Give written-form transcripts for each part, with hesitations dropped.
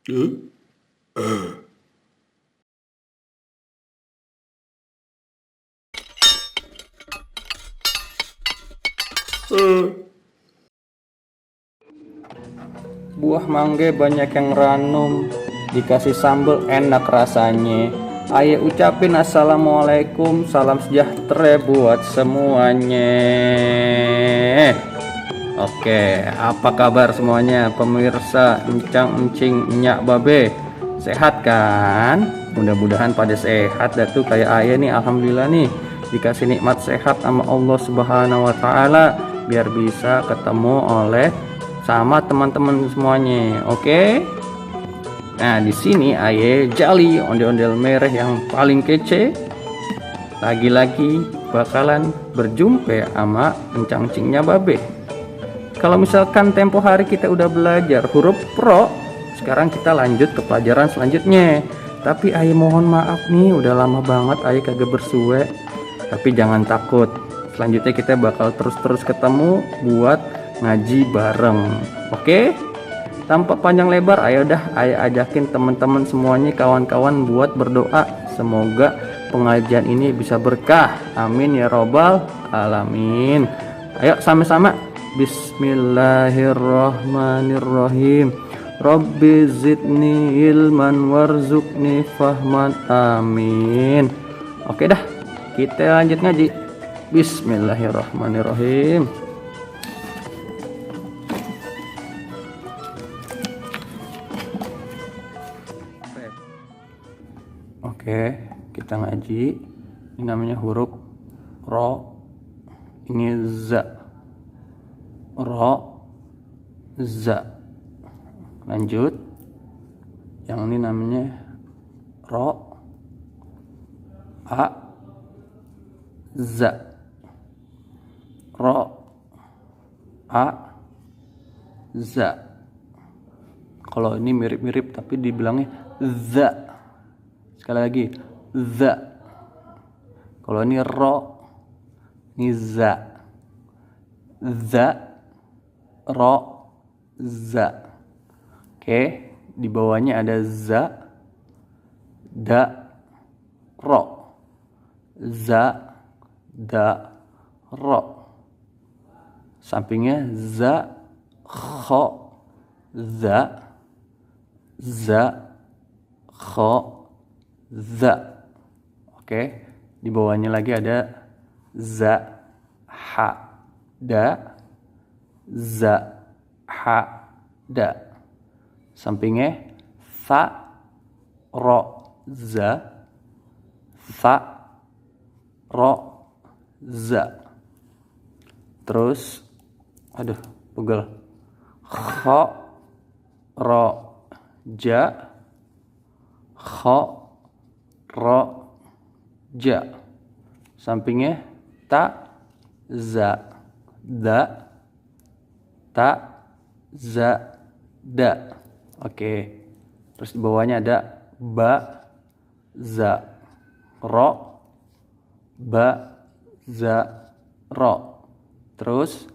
Buah mangga banyak yang ranum, dikasih sambal enak rasanya. Ayo ucapin assalamualaikum, salam sejahtera buat semuanya. Oke, apa kabar semuanya pemirsa encang encing nyak babe? Sehat kan? Mudah-mudahan pada sehat dah tuh kayak ayah nih, alhamdulillah nih dikasih nikmat sehat sama Allah Subhanahu wa taala biar bisa ketemu oleh sama teman-teman semuanya. Oke. Nah, di sini aye jali ondel-ondel merah yang paling kece lagi-lagi bakalan berjumpa sama encang-encingnya babe. Kalau misalkan tempo hari kita udah belajar huruf pro, sekarang kita lanjut ke pelajaran selanjutnya. Tapi aye mohon maaf nih, udah lama banget aye kagak bersue. Tapi jangan takut, selanjutnya kita bakal terus-terus ketemu buat ngaji bareng. Oke? Tanpa panjang lebar, ayo dah ayo ajakin teman-teman semuanya, kawan-kawan buat berdoa. Semoga pengajian ini bisa berkah. Amin ya robbal alamin. Ayo sama-sama. Bismillahirrahmanirrahim. Rabbi zidni ilman warzuqni fahman. Amin. Oke dah, kita lanjut ngaji. Bismillahirrahmanirrahim. Oke, kita ngaji. Ini namanya huruf ro. Ini za. Ro, za. Lanjut. Yang ini namanya ro, a, za. Ro, a, za. Kalau ini mirip-mirip tapi dibilangnya za. Sekali lagi, za. Kalau ini ro, ini za. Za, ro, za. Oke, di bawahnya ada za, da, ro. Za, da, ro. Sampingnya za, kho, za, za, kho, za. Oke, di bawahnya lagi ada za, ha, da, za, ha, da. Sampingnya fa, ro, za, fa, ro, za. Terus aduh pegel, kho, ro, ja, kho, ro, ja. Sampingnya ta, za, da, ta, za, da. Oke. Terus di bawahnya ada ba, za, ro, ba, za, ro. Terus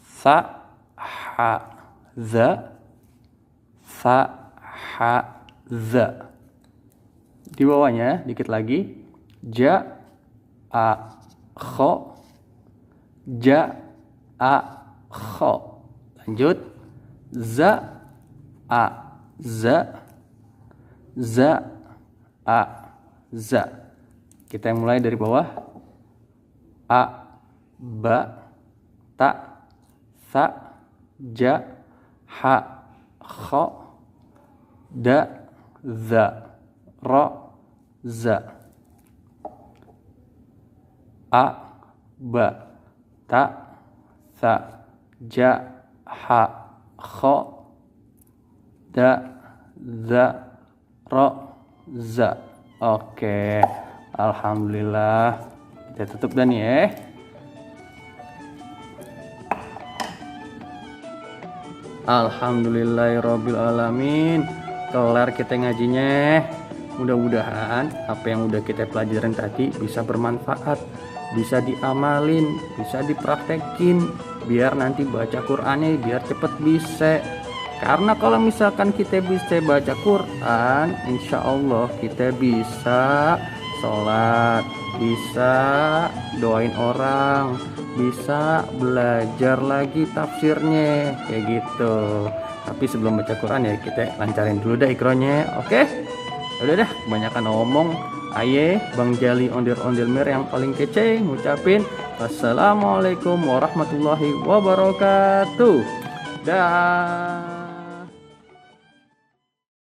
fa, ha, za, fa, ha, za. Di bawahnya dikit lagi ja, a, kho, ja, a, kho. Lanjut za, a, za, za, a, za. Kita yang mulai dari bawah. A, ba, ta, sa, ja, ha, kho, da, za, ro, za. A, ba, ta, sa, ja, ha, kho, da, za, ro, za. Oke, alhamdulillah. Kita tutup dan ya. Alhamdulillahirabbil alamin. Kelar kita ngajinya. Mudah-mudahan apa yang udah kita pelajarin tadi bisa bermanfaat, bisa diamalin, bisa dipraktekin, biar nanti baca Qur'annya biar cepet bisa. Karena kalau misalkan kita bisa baca Quran, insya Allah kita bisa sholat, bisa doain orang, bisa belajar lagi tafsirnya kayak gitu. Tapi sebelum baca Quran ya kita lancarin dulu dah ikronya, oke? Udah dah, kebanyakan ngomong. Aye, Bang Jali ondel-ondel mer yang paling kece ngucapin wassalamualaikum warahmatullahi wabarakatuh. Dah.